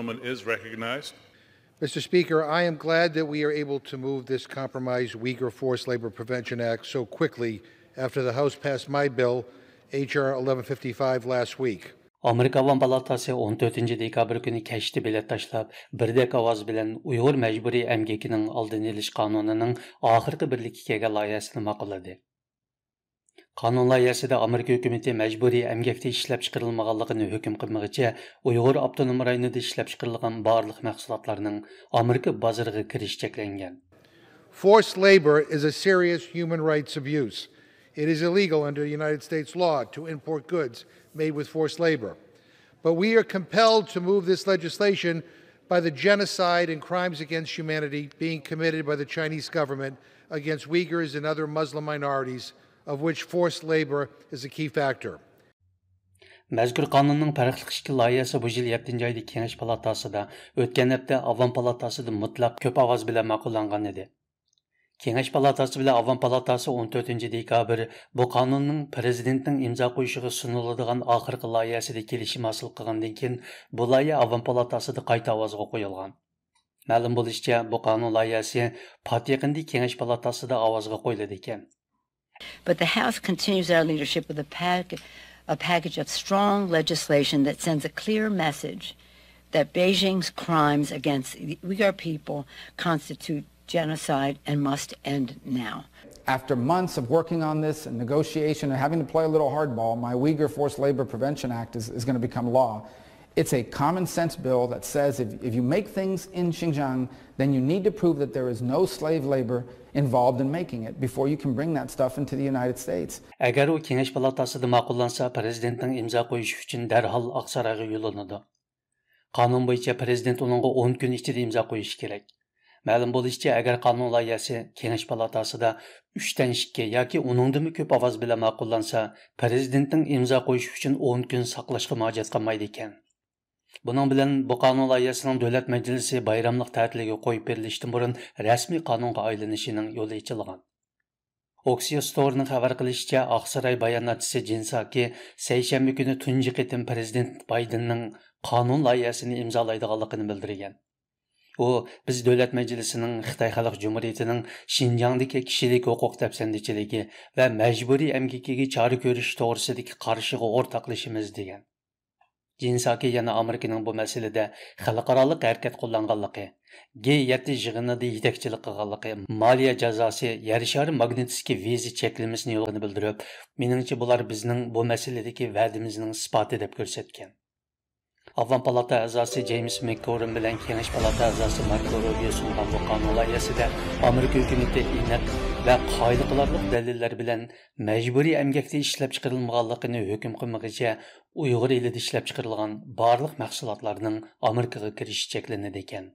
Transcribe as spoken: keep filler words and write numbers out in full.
Is recognized. Mister Speaker, I am glad that we are able to move this compromised Uyghur Forced Labor Prevention Act so quickly after the House passed my bill, H R eleven fifty-five, last week. ئامېرىكا ئاۋام پالاتاسى ئون تۆتىنچى دېكابىر كۈنى كەچتە بېلەت تاشلاپ، بىردەك ئاۋاز بىلەن ئۇيغۇر مەجبۇرىي ئەمگىكىنىڭ ئالدىنى ئېلىش قانۇنىنىڭ ئاخىرقى بىرلىككە كەلگەن لايىھەسىنى ماقۇللىدى. قانۇن لايىھەسىدە ئامېرىكا ھۆكۈمىتى مەجبۇرىي ئەمگەكتە ئىشلەپچىقىرىلمىغانلىقىنى ھۆكۈم قىلمىغۇچە، ئۇيغۇر ئاپتونوم رايونىدا ئىشلەپچىقىرىلغان بارلىق مەھسۇلاتلارنىڭ ئامېرىكا بازىرىغا كىرىشى چەكلەنگەن. Forced labor is a serious human rights abuse. It is illegal under United States law to import goods made with forced labor. But we are compelled to move this legislation by the genocide and crimes against humanity being committed by the Chinese government against Uyghurs and other Muslim minorities, of which forced labor is a key factor. مەزكۇر قانۇننىڭ پەرقلىق ئىككى لايىھەسى بۇ يىل يەتتىنچى ئايدا كېڭەش پالاتاسىدا، ئۆتكەن ھەپتە ئاۋام پالاتاسىدا مۇتلەق كۆپ ئاۋاز بىلەن ماقۇللانغان ئىدى. كېڭەش پالاتاسى بىلەن ئاۋام پالاتاسى ئون تۆتىنچى دېكابىر بۇ قانۇننىڭ پىرېزىدېنتنىڭ ئىمزا قويۇشىغا سۇنۇلىدىغان ئاخىرقى لايىھەسىدە كېلىشىم ھاسىل قىلغاندىن كېيىن، بۇ لايىھە ئاۋام پالاتاسىدا قايتا ئاۋازغا قويۇلغان. مەلۇم بولۇشىچە، بۇ قانۇن لايىھەسى پات يېقىندا كېڭەش پالاتاسىدا ئاۋازغا قويۇلىدىكەن. But the House continues our leadership with a pack, a package of strong legislation that sends a clear message that Beijing's crimes against the Uyghur people constitute genocide and must end now. After months of working on this and negotiation and having to play a little hardball, my Uyghur Forced Labor Prevention Act is, is going to become law. It's a common sense bill that says if, if you make things in Xinjiang, then you need to prove that there is no slave labor involved in making it before you can bring that stuff into the United States. ئەگەر ئۇ كېڭەش پالاتاسىدا ماقۇللانسا، پىرېزىدېنتنىڭ ئىمزا قويۇشى ئۈچۈن دەرھال ئاقسارايغا يوللىنىدۇ. قانۇن بويىچە پىرېزىدېنت ئۇنىڭغا ئون كۈن ئىچىدە ئىمزا قويۇشى كېرەك. مەلۇم بولۇشىچە، ئەگەر قانۇن لايىھەسى كېڭەش پالاتاسىدا ئۈچتىن ئىككى ياكى ئۇنىڭدىنمۇ كۆپ ئاۋاز بىلەن ماقۇللانسا، پىرېزىدېنتنىڭ ئىمزا قويۇشى ئۈچۈن ئون كۈن ساقلاشقىمۇ ھاجەت قالمايدىكەن. بۇنىڭ بىلەن بۇ قانۇن لايىھەسىنىڭ دۆلەت مەجلىسى بايراملىق تەتىلگە قويۇپ بېرىلىشتىن بۇرۇن رەسمىي قانۇنغا ئايلىنىشىنىڭ يولى ئېچىلغان. ئوكسىيوس تورىنىڭ خەۋەر قىلىشىچە، ئاقساراي باياناتچىسى جىن ساكى سەيشەنبە كۈنى تۇنجى قېتىم پىرېزىدېنت بايدېننىڭ قانۇن لايىھەسىنى ئىمزالايدىغانلىقىنى بىلدۈرگەن. ئۇ، بىز دۆلەت مەجلىسىنىڭ خىتاي خەلق جۇمھۇرىيىتىنىڭ شىنجاڭدىكى كىشىلىك ھوقۇق دەپسەندىچىلىكى ۋە مەجبۇرىي ئەمگىكىگە چارە كۆرۈش توغرىسىدىكى قارىشىغا ئورتاقلىشىمىز، دېگەن. جىن ساكى يەنە ئامېرىكىنىڭ بۇ مەسىلىدە خەلقئارالىق ھەرىكەت قوللانغانلىقى، گې يەتتە يىغىنىدا يېتەكچىلىك قىلغانلىقى، مالىيە جازاسى، يەر شارى ماگنىتسكىي ۋىزا چەكلىمىسىنى يولغىنى بىلدۈرۈپ، مېنىڭچە، بۇلار بىزنىڭ بۇ مەسىلىدىكى ۋەدىمىزنىڭ ئىسپاتى، دەپ كۆرسەتكەن. ئاۋام پالاتا ئەزاسى جېيمس مەككورۇم بىلەن كېڭەش پالاتا ئەزاسى ماركو روبىيو سۇنغان بۇ قانۇن لايىھەسىدە ئامېرىكا ھۆكۈمىتى ئېنىق ۋە قايىل قىلارلىق دەلىللەر بىلەن مەجبۇرىي ئەمگەكتە ئىشلەپچىقىرىلمىغانلىقىنى ھۆكۈم قىلمىغىچە، ئۇيغۇر ئېلىدە ئىشلەپچىقىرىلغان بارلىق مەھسۇلاتلارنىڭ ئامېرىكىغا كىرىشى چەكلىنىدىكەن.